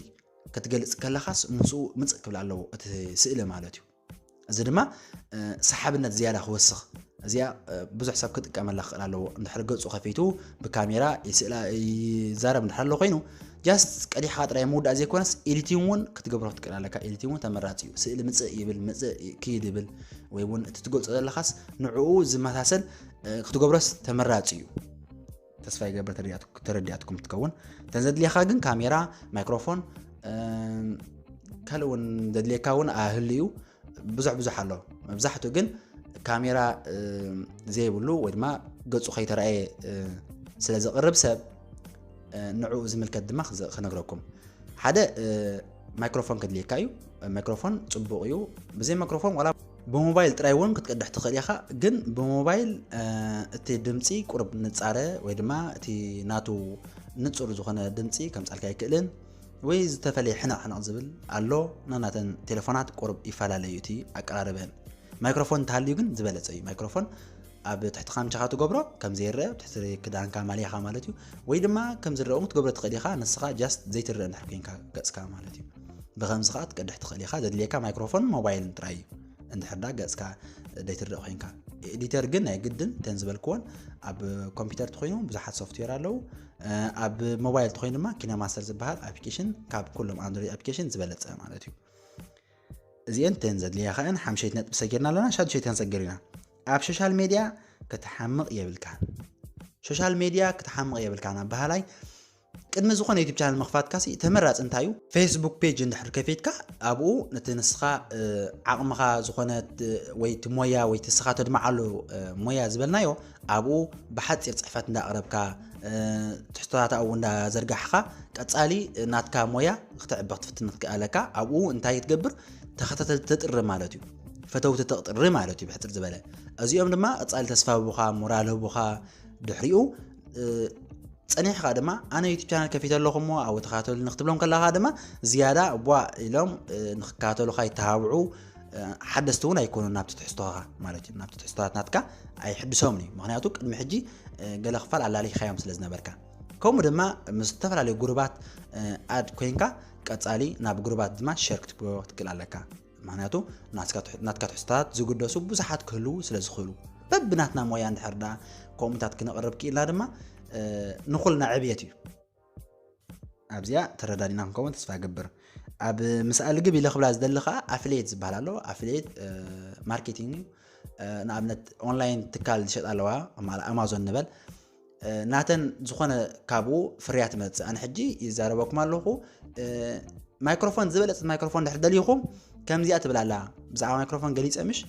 ክትገልፅ ከለኻስ ምስኡ ምፅእ ክብል ኣለዎ እቲ ስእሊ ማለት እዩ። እዚ ድማ ሰሓብነት ዝያዳ ክወስኽ። እዚኣ ብዙሕ ሰብ ክጥቀመላ ክኽእል ኣለዎ። እንድሕር ገፁ ከፊቱ ብካሜራ ይስእላ ይዛረብ እንድሕር ኣሎ ኮይኑ ጃስት ቀዲሕካ ጥራይ ምውዳእ ዘይኮነስ ኤዲቲንግ እውን ክትገብሮ ክትክእል ኣለካ። ኤዲቲንግ እውን ተመራፂ እዩ። ስእሊ ምፅእ ይብል ምፅእ ክይድ ይብል ወይ እውን እቲ ትገልፆ ዘለኻስ ንዕኡ ዝመሳሰል ክትገብሮስ ተመራፂ እዩ። ተስፋ ይገብር ተረዲኣትኩም ትከውን። እተን ዘድልየካ ግን ካሜራ፣ ማይክሮፎን ካልእ እውን ዘድልየካ እውን ኣህሉ እዩ። ብዙሕ ብዙሕ ኣሎ። መብዛሕትኡ ግን ካሜራ ዘይብሉ ወይ ድማ ገፁ ከይተረኣየ ስለ ዘቕርብ ሰብ ንዕኡ ዝምልከት ድማ ክነግረኩም። ሓደ ማይክሮፎን ከድልየካ እዩ። ማይክሮፎን ፅቡቕ እዩ። ብዘይ ማይክሮፎን ዋላ ብሞባይል ጥራይ እውን ክትቀድሕ ትኽእል ኢኻ። ግን ብሞባይል እቲ ድምፂ ቁርብ ንፃረ ወይ ድማ እቲ ናቱ ንፁር ዝኾነ ድምፂ ከምፃልካ ኣይክእልን ወይ ዝተፈለየ ሕነቕ ሕነቕ ዝብል ኣሎ። ናናተን ቴሌፎናት ቁርብ ይፈላለዩ እቲ ኣቀራረበን። ማይክሮፎን እንተሃልዩ ግን ዝበለፀ እዩ። ማይክሮፎን ኣብ ትሕቲ ካምቻኻ ትገብሮ ከም ዘይረአ ትሕቲ ክዳንካ ማልያኻ ማለት እዩ። ወይ ድማ ከም ዝረኦም ክትገብሮ ትኽእል ኢኻ። ንስኻ ጃስት ዘይትረአ እንድሕር ኮይንካ ገፅካ ማለት እዩ። ብኸምዚ ከዓ ትቀድሕ ትኽእል ኢኻ። ዘድልየካ ማይክሮፎን ሞባይልን ጥራይ እዩ። እንድሕር ዳ ገፅካ ዘይትረአ ኮይንካ። ኤዲተር ግን ናይ ግድን ተን ዝበልክዎን ኣብ ኮምፒውተር ተኮይኑ ብዙሓት ሶፍትዌር ኣለዉ። ኣብ ሞባይል ተኮይኑ ድማ ኪነማስተር ዝበሃል ኣፕሊኬሽን ካብ ኩሎም ኣንድሮይድ ኣፕሊኬሽን ዝበለፀ ማለት እዩ። እዚአን ተን ዘድልያ ከኣን ሓምሸይት ነጥቢ ሰጊርና ኣለና። ሻዱሸይት ክንሰግር ኢና። ኣብ ሶሻል ሜድያ ክትሓምቕ የብልካን። ሶሻል ሜድያ ክትሓምቕ የብልካን ኣበሃላይ ቅድሚ ዝኾነ ዩቱብ ቻነል ምኽፋትካ ሲ ተመራፂ እንታይ እዩ? ፌስቡክ ፔጅ እንድሕር ከፊትካ ኣብኡ ነቲ ንስኻ ዓቕምኻ ዝኾነ ወይ እቲ ሞያ ወይ እቲ ንስኻ ተድምዓሉ ሞያ ዝበልናዮ ኣብኡ ብሓፂር ፅሕፈት እንዳቕረብካ ትሕቶታት ኣብኡ እንዳዘርጋሕካ ቀፃሊ ናትካ ሞያ ክተዕቢ ክትፍትን ክትከኣለካ ኣብኡ እንታይ ትገብር? ተኸታተልቲ ተጥሪ ማለት እዩ። ፈተውቲ ተቕጥሪ ማለት እዩ ብሕፅር ዝበለ። እዚኦም ድማ ቀፃሊ ተስፋ ህቡኻ ሞራል ህቡኻ ድሕሪኡ ፀኒሕካ ድማ ኣነ ዩቱብ ቻነል ከፊተ ኣለኹ እሞ ኣብኡ ተኸታተሉኒ ክትብሎም ከለኻ ድማ ዝያዳ ቧ ኢሎም ንክከታተሉካ ይተሃብዑ። ሓደስቲ እውን ኣይኮኑን ናብቲ ትሕዝቶኻ ማለት እዩ። ናብቲ ትሕዝቶታት ናትካ ኣይሕድሶምን እዩ። ምክንያቱ ቅድሚ ሕጂ ገለ ክፋል ኣላሊኻዮም ስለ ዝነበርካ። ከምኡ ድማ ምስ ዝተፈላለዩ ጉሩባት ኣድ ኮይንካ ቀፃሊ ናብ ጉሩባት ድማ ሸር ክትብሎ ክትክእል ኣለካ። ምክንያቱ ናትካ ትሕዝቶታት ዝግደሱ ብዙሓት ክህልዉ ስለ ዝኽእሉ በብናትና ሞያ እንድሕር ዳ ከምኡታት ክነቕርብ ክኢልና ድማ ንኹልና ዕብየት እዩ። ኣብዚኣ ተረዳዲና ክንከውን ተስፋ እገብር። ኣብ ምስኣል ግብ ኢለ ክብላ ዝደሊ ከዓ ኣፍሌት ዝበሃል ኣሎ። ኣፍሌት ማርኬቲንግ እዩ። ንኣብነት ኦንላይን ትካል ዝሸጥ ኣለዋ ኣማዞን ንበል ናተን ዝኾነ ካብኡ ፍርያት መፅእ ኣነ ሕጂ ይዛረበኩም ኣለኹ። ማይክሮፎን ዝበለፅት ማይክሮፎን ድሕር ደሊኹም ከምዚኣ ትብል ኣላ። ብዛዕባ ማይክሮፎን ገሊፀ ምሽ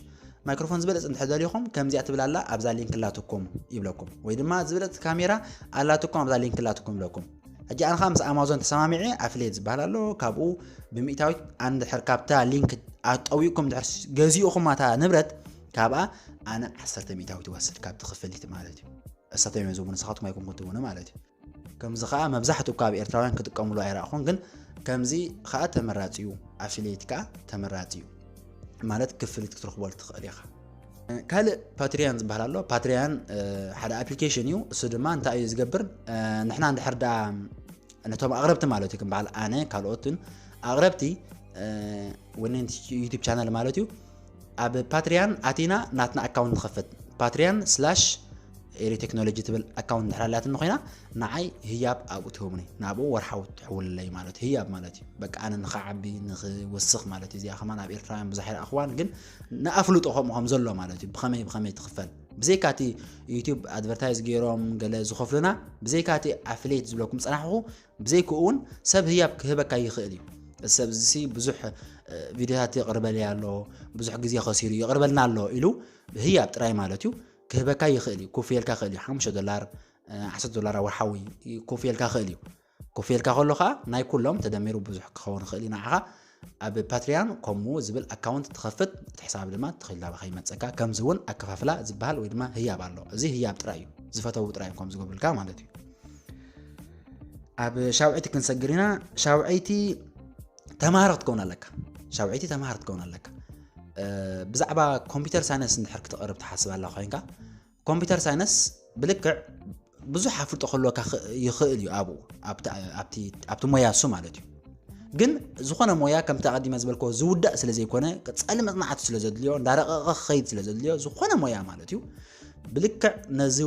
ማይክሮፎን ዝበለፅ እንድሕር ደሊኹም ከምዚኣ ትብል ኣላ ኣብዛ ሊንክ ኣላትኩም ይብለኩም። ወይ ድማ ዝበለፅ ካሜራ ኣላትኩም ኣብዛ ሊንክ ኣላትኩም ይብለኩም። ሕጂ ኣነ ከዓ ምስ ኣማዞን ተሰማሚዐ ኣፍሌት ዝበሃል ኣሎ። ካብኡ ብሚእታዊት ኣንድሕር ካብታ ሊንክ ኣጠዊቕኩም ድሕር ገዚኡኹም ኣታ ንብረት ካብኣ ኣነ ዓሰርተ ሚእታዊት ይወስድ ካብቲ ክፍሊት ማለት እዩ። እሳቶም እዮም ዝብሉ ንስኻትኩም ኣይኮንኩም ትብሉ ማለት እዩ። ከምዚ ከዓ መብዛሕትኡ እኳ ኣብ ኤርትራውያን ክጥቀምሉ ኣይረእኹን ግን ከምዚ ከዓ ተመራፂ እዩ። ኣፊሌት ከዓ ተመራፂ እዩ ማለት ክፍሊት ክትረኽበሉ ትኽእል ኢኻ። ካልእ ፓትሪያን ዝበሃል ኣሎ። ፓትሪያን ሓደ ኣፕሊኬሽን እዩ። እሱ ድማ እንታይ እዩ ዝገብር? ንሕና እንድሕር ዳ ነቶም ኣቕረብቲ ማለት እዩ ከም በዓል ኣነ ካልኦትን ኣቕረብቲ ወነንቲ ዩቱብ ቻነል ማለት እዩ። ኣብ ፓትሪያን ኣቲና ናትና ኣካውንት ንኸፍት። ፓትሪያን ስላሽ ኤሪ ቴክኖሎጂ ትብል ኣካውንት እንድሕር ኣላትኒ ኮይና ንዓይ ህያብ ኣብኡ ትህብኒ ናብኡ ወርሓዊ ትሕውልለይ ማለት ህያብ ማለት እዩ። በቃ ኣነ ንኸዓቢ ንኽወስኽ ማለት እዩ። እዚኣ ከማን ኣብ ኤርትራውያን ብዙሕ ይረኣኽዋን ግን ንኣፍልጦ ከምኡ ከም ዘሎ ማለት እዩ። ብኸመይ ብኸመይ ትኽፈል ብዘይካ እቲ ዩቱብ ኣድቨርታይዝ ገይሮም ገለ ዝኸፍሉና ብዘይካ እቲ ኣፍሌት ዝብለኩም ፀናሕኹ ብዘይክኡ እውን ሰብ ህያብ ክህበካ ይኽእል እዩ። እዚ ሰብ እዚ ብዙሕ ቪድዮታት የቕርበለይ ኣሎ፣ ብዙሕ ግዜ ከሲሩ የቕርበልና ኣሎ ኢሉ ህያብ ጥራይ ማለት እዩ ክህበካ ይኽእል እዩ። ኮፍ የልካ ይኽእል እዩ። ሓሙሽተ ዶላር፣ ዓሰርተ ዶላር ወርሓዊ ኮፍ የልካ ይኽእል እዩ። ኮፍ የልካ ከሎ ከዓ ናይ ኩሎም ተደሚሩ ብዙሕ ክኸውን ይኽእል እዩ። ንዓኻ ኣብ ፓትሪያን ከምኡ ዝብል ኣካውንት ትኸፍት፣ እቲ ሕሳብ ድማ ተኺልላ ከይመፀካ፣ ከምዚ እውን ኣከፋፍላ ዝበሃል ወይ ድማ ህያብ ኣሎ። እዚ ህያብ ጥራይ እዩ፣ ዝፈተዉ ጥራይ እዮም ከም ዝገብሩልካ ማለት እዩ። ኣብ ሻውዐይቲ ክንሰግር ኢና። ሻውዐይቲ ተምሃሮ ክትከውን ኣለካ። ሻውዐይቲ ተምሃሮ ክትከውን ኣለካ። ብዛዕባ ኮምፒውተር ሳይንስ እንድሕር ክትቐርብ ትሓስብ ኣላ ኮይንካ ኮምፒውተር ሳይንስ ብልክዕ ብዙሕ ኣፍልጦ ክህልወካ ይኽእል እዩ ኣብኡ ኣብቲ ሞያ እሱ ማለት እዩ። ግን ዝኾነ ሞያ ከምቲ ኣቐዲመ ዝበልኮ ዝውዳእ ስለ ዘይኮነ ቀፃሊ መፅናዕቲ ስለ ዘድልዮ እንዳረቐቐ ክኸይድ ስለ ዘድልዮ ዝኾነ ሞያ ማለት እዩ ብልክዕ ነዚ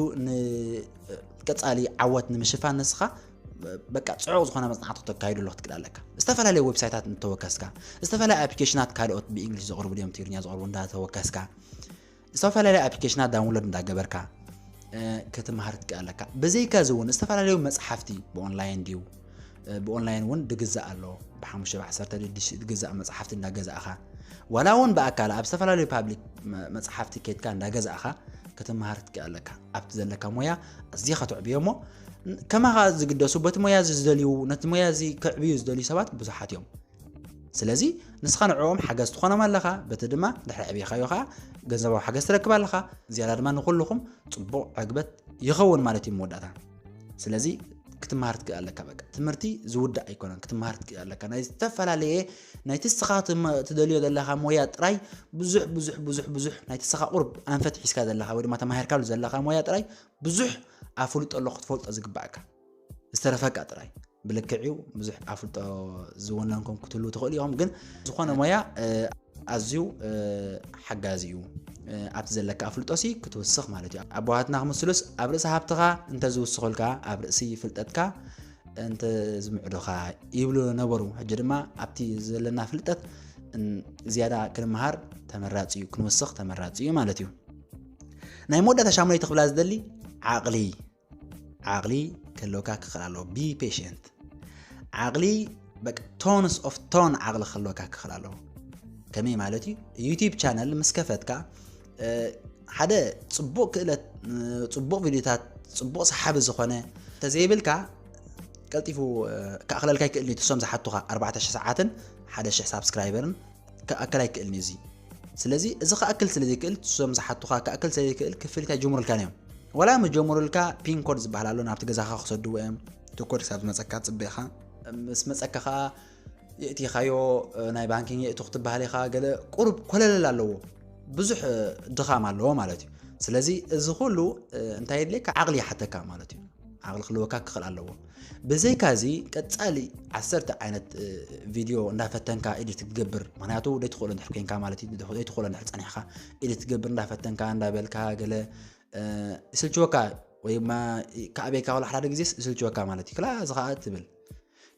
ቀፃሊ ዓወት ንምሽፋን ንስኻ በቃ ፅዑቕ ዝኾነ መፅናዕቲ ክተካይዱ ኣሎ ክትክእል ኣለካ። ዝተፈላለዩ ዌብሳይታት እንተወከስካ ዝተፈላለዩ ኣፕሊኬሽናት ካልኦት ብእንግሊሽ ዘቕርቡ ድዮም ትግርኛ ዘቕርቡ እንዳተወከስካ ዝተፈላለዩ ኣፕሊኬሽናት ዳውንሎድ እንዳገበርካ ክትመሃር ትክእል ኣለካ። ብዘይካ እዚ እውን ዝተፈላለዩ መፅሓፍቲ ብኦንላይን ድዩ ብኦንላይን እውን ድግዛእ ኣሎ። ብሓሙሽተ ብዓሰርተ ድግዛእ መፅሓፍቲ እንዳገዛእኻ ዋላ እውን ብኣካል ኣብ ዝተፈላለዩ ፓብሊክ መ- መፅሓፍቲ ኬድካ እንዳገዛእኻ ክትመሃር ትክእል ኣለካ። ኣብቲ ዘለካ ሞያ ኣዝኻ ትዕብዮ እሞ ከማኻ ዝግደሱ በቲ ሞያ እዚ ዝደልዩ ነቲ ሞያ እዚ ክዕብዩ ዝደልዩ ሰባት ብዙሓት እዮም። ስለዚ ንስኻ ንዕኦም ሓገዝ ትኾኖም ኣለኻ፣ በቲ ድማ ድሕሪ ዕብኻዮ ከዓ ገንዘባዊ ሓገዝ ትረክብ ኣለኻ። ዝያዳ ድማ ንኩልኹም ፅቡቕ ዕግበት ይኸውን ማለት እዩ መወዳእታ። ስለዚ ክትመሃር ትክእል ኣለካ። በቃ ትምህርቲ ዝውዳእ ኣይኮነን፣ ክትመሃር ትክእል ኣለካ። ናይ ዝተፈላለየ ናይቲ ንስኻ ትም- ትደልዮ ዘለኻ ሞያ ጥራይ ብዙሕ ብዙሕ ብዙሕ ብዙሕ ናይቲ ንስኻ ቁርብ ኣንፈት ሒዝካ ዘለኻ ወይ ድማ ተማሂርካሉ ዘለኻ ሞያ ጥራይ ብዙሕ ኣፍልጦ ኣሎ ክትፈልጦ ዝግባእካ። ዝተረፈካ ጥራይ ብልክዕ እዩ። ብዙሕ ኣፍልጦ ዝወነንኩም ክትህሉ ትኽእሉ ኢኹም፣ ግን ዝኾነ ሞያ እ፣ ኣዝዩ እ፣ ሓጋዚ እዩ። እ፣ ኣብቲ ዘለካ ኣፍልጦ ሲ ክትውስኽ ማለት እዩ። ኣቦሃትና ክምስሉስ ኣብ ርእሲ ሃብትኻ እንተዝውስኹልካ ኣብ ርእሲ ፍልጠትካ እንተ ዝምዕዱኻ ይብሉ ነበሩ። ሕጂ ድማ ኣብቲ ዘለና ፍልጠት እ፣ ዝያዳ ክንመሃር ተመራፂ እዩ፣ ክንውስኽ ተመራፂ እዩ ማለት እዩ። ናይ መወዳእታ ሻሙነይቲ ክብላ ዝደሊ ዓቕሊ ዓቕሊ ክህልወካ ክኽእል ኣለዎ። Be patient። ዓቕሊ በቃ tons of ton ዓቕሊ ክህልወካ ክኽእል ኣለዎ። ከመይ ማለት እዩ? ዩቲዩብ ቻነል ምስ ከፈትካ ሓደ ፅቡቕ ክእለት፣ ፅቡቕ ቪድዮታት፣ ፅቡቕ ሰሓቢ ዝኾነ እንተዘይብልካ ቀልጢፉ ክኣኽለልካ ይክእል እዩ። እቶም ዝሓቱኻ ኣርባዕተ ሽሕ ሰዓትን ሓደ ሽሕ ሳብስክራይበርን ክኣክል ኣይክእልን እዩ እዚ። ስለዚ እዚ ክኣክል ስለ ዘይክእል እቶም ዝሓቱኻ ክኣክል ስለ ዘይክእል ክፍሊት ኣይጀምሩልካን እዮም። ዋላ ምስ ጀምሩልካ ፒን ኮድ ዝበሃል ኣሎ ናብቲ ገዛኻ ክሰድዎ እዮም። እቲ ኮድ ክሳብ ዝመፀካ ፅበኻ ምስ መፀካ ከዓ የእቲኻዮ ናይ ባንኪንግ የእቱ ክትበሃል ኢኻ። ገለ ቁሩብ ኮለለል ኣለዎ፣ ብዙሕ ድኻም ኣለዎ ማለት እዩ። ስለዚ እዚ ኩሉ እንታይ የድልየካ? ዓቕሊ ይሓተካ ማለት እዩ። ዓቕሊ ክልወካ ክኽእል ኣለዎ። ብዘይካ እዚ ቀፃሊ ዓሰርተ ዓይነት ቪድዮ እንዳፈተንካ ኤዲት ክትገብር፣ ምክንያቱ ዘይትኽእሎ እንድሕር ኮይንካ ማለት እዩ። ዘይትኽእሎ እንድሕር ፀኒሕካ ኤዲት ክትገብር እንዳፈተንካ እንዳበልካ ገለ ይስልችወካ ወይ ድማ ከኣበየካ ከሎ ሓደ ግዜስ ይስልችወካ ማለት እዩ። ክላ እዚ ከዓ ትብል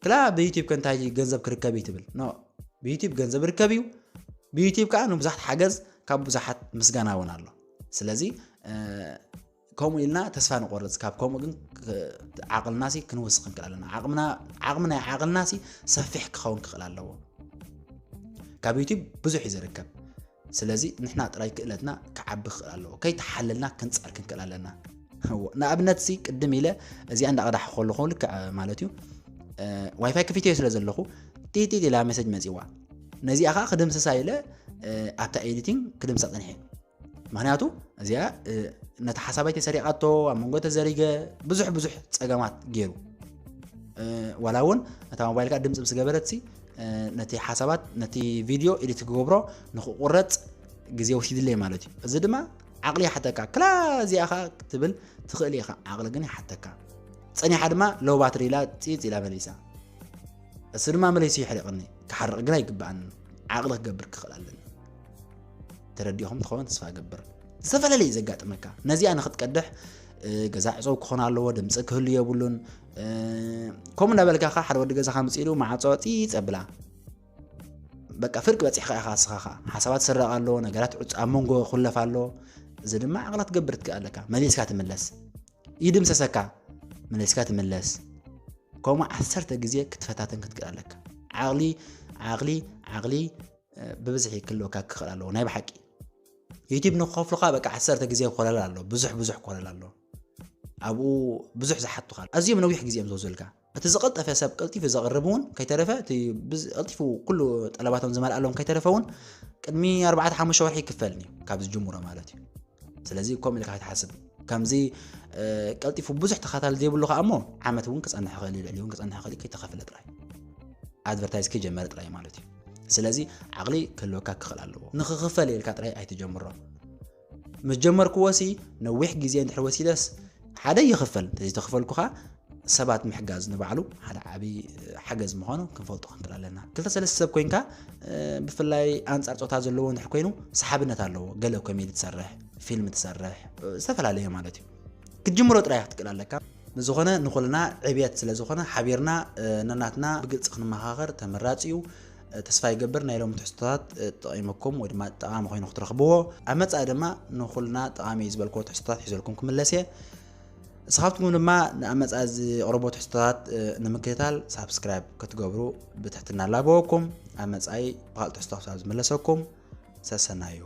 ክላ ብዩቲብ ከ እንታይ ገንዘብ ክርከብ እዩ ትብል ኖ። ብዩቲብ ገንዘብ ርከብ እዩ። ብዩቲብ ከዓ ንብዙሓት ሓገዝ ካብ ብዙሓት ምስጋና እውን ኣሎ። ስለዚ ከምኡ ኢልና ተስፋ ንቆርፅ። ካብ ከምኡ ግን ዓቕልና ሲ ክንውስኽ ንክእል ኣለና። ዓቕምና ዓቕሚ ናይ ዓቕልና ሲ ሰፊሕ ክኸውን ክኽእል ኣለዎ። ካብ ዩቲብ ብዙሕ እዩ ዝርከብ። ስለዚ ንሕና ጥራይ ክእለትና ክዓቢ ክኽእል ኣለዎ። ከይተሓለልና ክንፅዕር ክንክእል ኣለና። ንኣብነት ሲ ቅድም ኢለ እዚኣ እንዳቐዳሕ ከለኹ ልክዕ ማለት እዩ ዋይፋይ ክፊት ስለ ዘለኹ ጢጢጥ ኢላ ሜሴጅ መፂዋ። ነዚኣ ከዓ ክድምስሳ ኢለ ኣብታ ኤዲቲንግ ክድምሳ ፀኒሐ። ምክንያቱ እዚኣ ነቲ ሓሳባይ ተሰሪቓቶ ኣብ መንጎ ተዘሪገ ብዙሕ ብዙሕ ፀገማት ገይሩ። ዋላ እውን እታ ሞባይልካ ድምፂ ምስ ገበረት ሲ ነቲ ሓሳባት ነቲ ቪድዮ ኤዲት ክገብሮ ንክቁረፅ ግዜ ወሲድለይ ማለት እዩ። እዚ ድማ ዓቕሊ ይሓተካ። ክላ እዚኣ ኸ ክትብል ትኽእል ኢኻ፣ ዓቕሊ ግን ይሓተካ። ፀኒሓ ድማ ሎው ባትሪ ኢላ ፂፅ ኢላ መሊሳ። እሱ ድማ መሊሱ ይሕርቕኒ። ክሓርቕ ግን ኣይግብኣንን። ዓቕሊ ክገብር ክኽእል ኣለኒ። ተረዲኹም ትኸውን ተስፋ እገብር። ዝተፈላለዩ ዘጋጥመካ ነዚኣ ንክትቀድሕ ገዛ ዕፀው ክኾን ኣለዎ፣ ድምፂ ክህሉ የብሉን። ከምኡ እንዳበልካ ኸ ሓደ ወዲ ገዛኻ ምፅእ ኢሉ ማዕፆ ፂፅ ኣብላ። በቃ ፍርቂ በፂሕካ ኢኻ እስኻ ኸዓ። ሓሳባት ስረቕ ኣሎ፣ ነገራት ዕፅ ኣብ መንጎ ክለፍ ኣሎ። እዚ ድማ ዓቕላ ትገብር ትክእል ኣለካ። መሊስካ ትምለስ። ይድምሰሰካ፣ መሊስካ ትምለስ። ከምኡ ዓሰርተ ግዜ ክትፈታተን ክትክእል ኣለካ። ዓቕሊ ዓቕሊ ዓቕሊ ብብዝሒ ክህልወካ ክኽእል ኣለዎ። ናይ ብሓቂ ዩቲብ ንክኸፍሉኻ በቃ ዓሰርተ ግዜ ኮለል ኣሎ፣ ብዙሕ ብዙሕ ኮለል ኣሎ። ኣብኡ ብዙሕ ዝሓቱኻ ኣዝዮም ነዊሕ ግዜ እዮም ዝወስዱልካ። እቲ ዝቐልጠፈ ሰብ ቀልጢፉ ዘቕርብ እውን ከይተረፈ እቲ ብዝ- ቀልጢፉ ኩሉ ጠለባቶም ዝመልኣሎም ከይተረፈ እውን ቅድሚ ኣርባዕተ ሓሙሽተ ወርሒ ይክፈልኒ ካብ ዝጅምሮ ማለት እዩ። ስለዚ ከምኡ ኢልካ ከይትሓስብ። ከምዚ ቀልጢፉ ብዙሕ ተኻታሊ ዘይብሉ ከዓ እሞ ዓመት እውን ክፀንሕ ይኽእል እዩ፣ ልዕሊ እውን ክፀንሕ ይኽእል እዩ። ከይተኸፍለ ጥራይ ኣድቨርታይዝ ከይጀመረ ጥራይ ማለት እዩ። ስለዚ ዓቕሊ ክህልወካ ክኽእል ኣለዎ። ንክኽፈል ኢልካ ጥራይ ኣይትጀምሮ። ምስ ጀመርክዎ ሲ ነዊሕ ግዜ እንድሕር ወሲደስ ሓደ ይኽፈል፣ እንተዘይተኽፈልኩኻ ሰባት ምሕጋዝ ንባዕሉ ሓደ ዓብዪ ሓገዝ ምዃኑ ክንፈልጦ ክንክእል ኣለና። ክልተ ሰለስተ ሰብ ኮይንካ ብፍላይ ኣንፃር ፆታ ዘለዎ እንድሕር ኮይኑ ሰሓብነት ኣለዎ። ገለ ኮሜዲ ትሰርሕ፣ ፊልም ትሰርሕ፣ ዝተፈላለየ ማለት እዩ። ክትጅምሮ ጥራይ ክትክእል ኣለካ። ብዝኾነ ንኹልና ዕብየት ስለ ዝኾነ ሓቢርና ነናትና ብግልፂ ክንመኻኸር ተመራፂ እዩ። ተስፋ ይገብር ናይ ሎሚ ትሕዝቶታት ጠቒመኩም ወይ ድማ ጠቓሚ ኮይኑ ክትረኽብዎ። ኣብ መጻኢ ድማ ንኹልና ጠቓሚ እዩ ዝበልክዎ ትሕዝቶታት ሒዘልኩም ክምለስ እየ። ንስኻትኩም ድማ ንኣመፃ ዝቕርቦ ትሕዝቶታት ንምክትታል ሳብስክራይብ ክትገብሩ ብትሕትና ላበወኩም። ኣመፃይ ብካልእ ትሕዝቶ ክሳብ ዝምለሰኩም ሰሰናዩ።